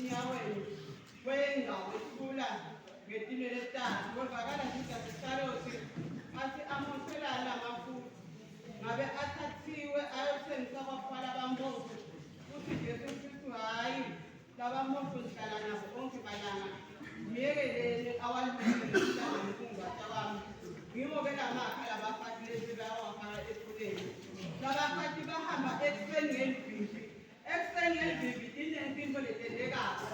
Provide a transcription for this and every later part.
etinyaweni wenga wehlula ngetinwele takhe. Kwevakala Judas Iskariyothi athi amoselani lamafutha ngabe athathiwe ayothengiswa kwafana bampofu. Uthi Jesu Kristu hhayi labampofu ngihlala nabo onke malanga myekeleni awalungile umhlangano kungwata kwami. Ngiko-ke lamakha labafati lesi bayawafaka equleni. Labafati bahamba ekuseni ngelibhibi. Ekuseni ngelibhibi inempilo letentekako.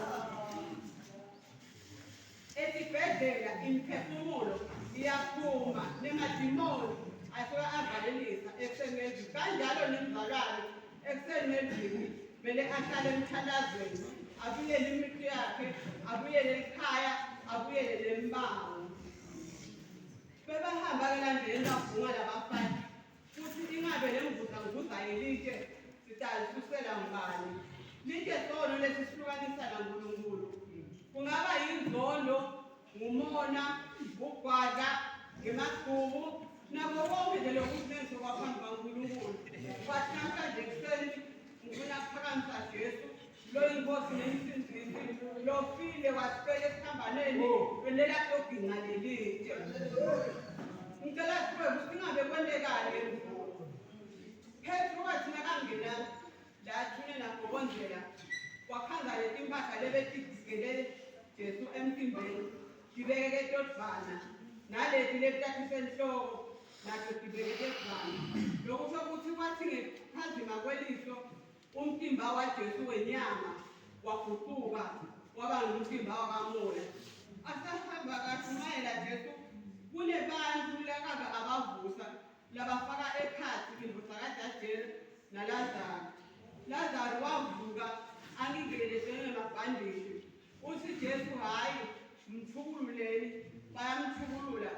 Esibhedlela imiphefumulo iyaphuma nemadimoni asuke avalelisa ekuseni ngelibhibi. Kanjalo nemzalwane ekuseni ngelibhibi kumele ahlale emthandazweni, abuyele imithi yakhe, abuyele ekhaya, abuyele nembango. Bebahamba-ke landleleni bavunga labafana futhi ingabe le mvuzamvuza yelitshe sitalisusela ngubani? Litshe sono lesihlukanisa naNkulunkulu. Kungaba yinzondo, ngumona, ugwadla, ngemagqubu, nako konke nje lokusenzo kwaphambi kwaNkulunkulu. Kwathi namhlanje ekuseni ngifuna kuphakamisa Jesu loyinkosi nemsindisi lofile wasifela esiphambanweni welela kuyoginqa lelitshe. Ngicela sibuke ukuthi ingabe kwentekani emvuko. Petru wathi nakangena la thune nagobondlela wakhandza letimpahla lebetigele Jesu emtimbeni tibekeke todvwana naleti letathisenhloko nato tibekeke todvwana. Lokusho ukuthi kwathi ngekuphazima kweliso Umtimba waJesu wenyama waguquka waba ngumtimba wakamoya. Asahamba kashumayela Jesu kunebantfu lakake abavusa labafaka ekhatsi indvodzakati yaJeru naLazaru. Lazaru wavuka angikeleswe ngemabhandishi. Utsi Jesu, Hhayi, mtfukululeni. Bayamtfukulula.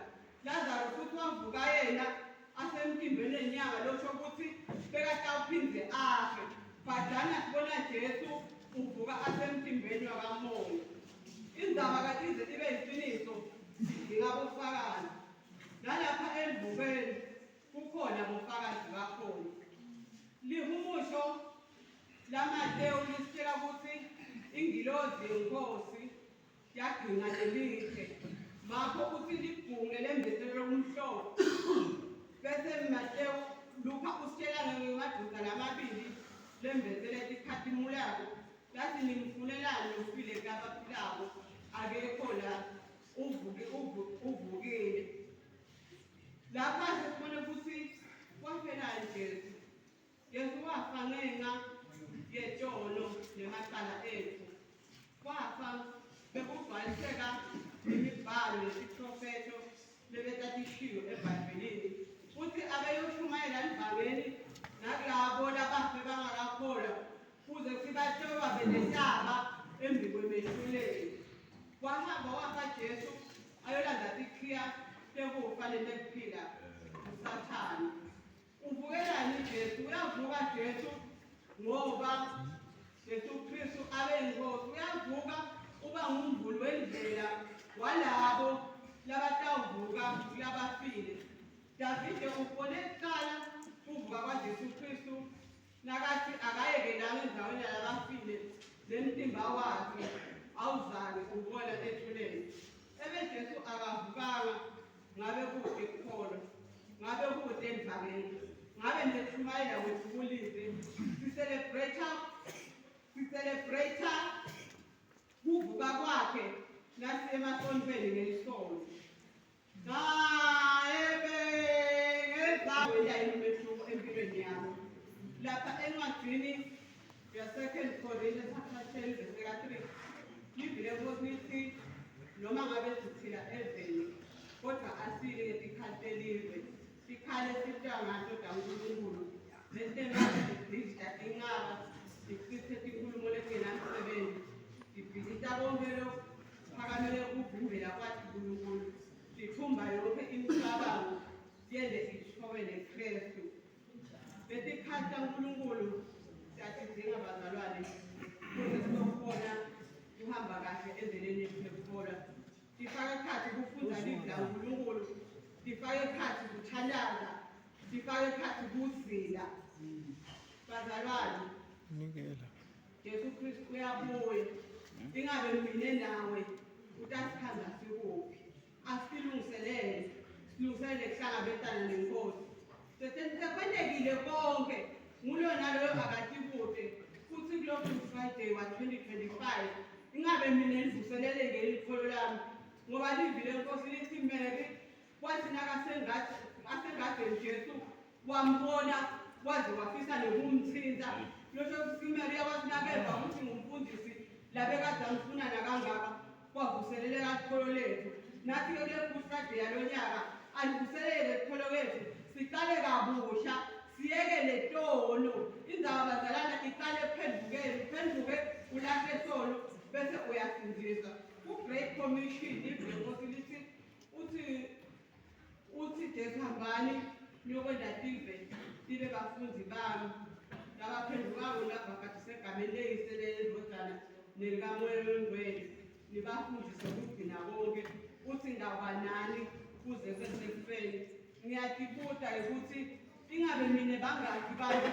Lazaro futsi wavuka yena asemtimbeni wenyama losho kutsi bekatawuphindze afe. Bhadlana sibona Jesu uvuka asemtimbeni wakamoya. Indzaba ka ize ibe liciniso sidinga bofakazi. Nalapha elivukweni kukhona bofakazi bakhona. Lihumusho laMatewu lisitshela kutsi ingilozi yeNkhosi Yagcina lelihle. Makho utsi libhunge lembese lokumhlophe. Bese Matewu Lukha usitshela ngemadvodza lamabili lembese letikhatimulako latsi nimfunelani lofile kulabaphilako akekho la uvuke uvukile. Lapha sesibone kutsi wafelani Jesu. Jesu wafa ngenca yetono nemacala etfu. Wafa bekugcwaliseka imibhalo netiprofetho lebetatishiwo eBhayibhelini futsi abeyoshumayela livangeli nakulabo labafe bangakakholwa kuze kutsi batoba benesaba embikwemehluleli. Wahamba wafa Jesu ayolanda tikhiya tekufa netekuphila kuSathane. Uvukelani Jesu? Uyavuka Jesu ngoba Jesu Kristu abe yinkosi. Uyavuka uba ngumvuli wendlela walabo labatawuvuka kulabafile. Davide ubone kuqala kuvuka kwaJesu Kristu nakathi akayekelanga endaweni yalabafile nemtimba wakhe awuzange ubona ethuneni. Ebe Jesu akavukanga ngabe kude kukholwa ngabe kude endlangeni ngabe neshumayela kwethu kulize sicelebrate sicelebrate kuvuka kwakhe nasiye emasontweni ngelisonto umehluko empilweni yami lapha encwadini ya-second Corinthians chapter 10 verse ka-3 livi lenkosi lithi noma ngabe siphila eveni kodwa asili ngetikhathi telive sikhale sitya ngato taNkulunkulu letinengati tinqaba tichithe tinkhulumo letingenamsebenzi tibhilita konkhe lokuphakamele kuvimbela kwathi Nkulunkulu tithumba yonkhe imicabango tiyende itshobele Kristu. Letikhathi taNkulunkulu siyatidzinga bazalwane kuze sizokhona kuhamba kahle endleleni yethu yekukholwa. Tifaka ekhatsi kufundza livi laNkulunkulu, tifaka ekhatsi kuthandaza, tifaka ekhatsi kuzila. Bazalwane, Nikela. Jesu Kristu uyabuya. Ingabe mina nawe utasikhandza sikuphi? Asilungiselele, silungiselele kuhlangabetana nenkosi. Sekwentekile konke, nguloyo naloyo akatibute futhi kulo Good Friday wa-2025 ingabe mina livuseleleke likholo lami, ngoba livi lenkosi lithi Mary kwathi nakasengadeni Jesu wambona waze wafisa nokumthinta. Losho ukuthi uMaria wathi nakeva ukuthi ngumfundisi labekade amfuna nakangaka, kwavuseleleka ikholo lethu. Nathi-ke kule Good Friday yalo nyaka alivuselele ikholo lethu, siqale kabusha, siyekele tono. Indzaba bazalana iqale ekuphendukeni, uphenduke ulahle sono bese uyasindziswa. Ku-Great Commission livi lenkosi lithi uthi Jesu, hambani niyokwenta tive tibe bafundzi bami labaphendukako labhabhadiswe egameni leyise lelendvodzana nelikamoya longcwele, nibafundzise kugcina konke. Uthi ngitawuba nani kuze kube sekufeni. Ngiyatibuta ukuthi ingabe mine bangakhi bantu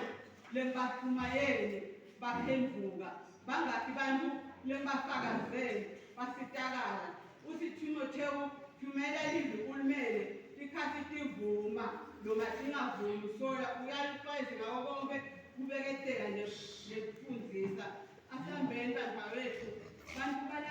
lengibashumayele baphendvuka, bangakhi bantu lengibafakazele basitakala. Uthi Timotheo, thumela livi ulimele tikhathi tivuma noma tingavumi, sola uyaluxwayise ngako konke kubeketela nekufundzisa. Asihambeni bantwana bethu, bantu bala.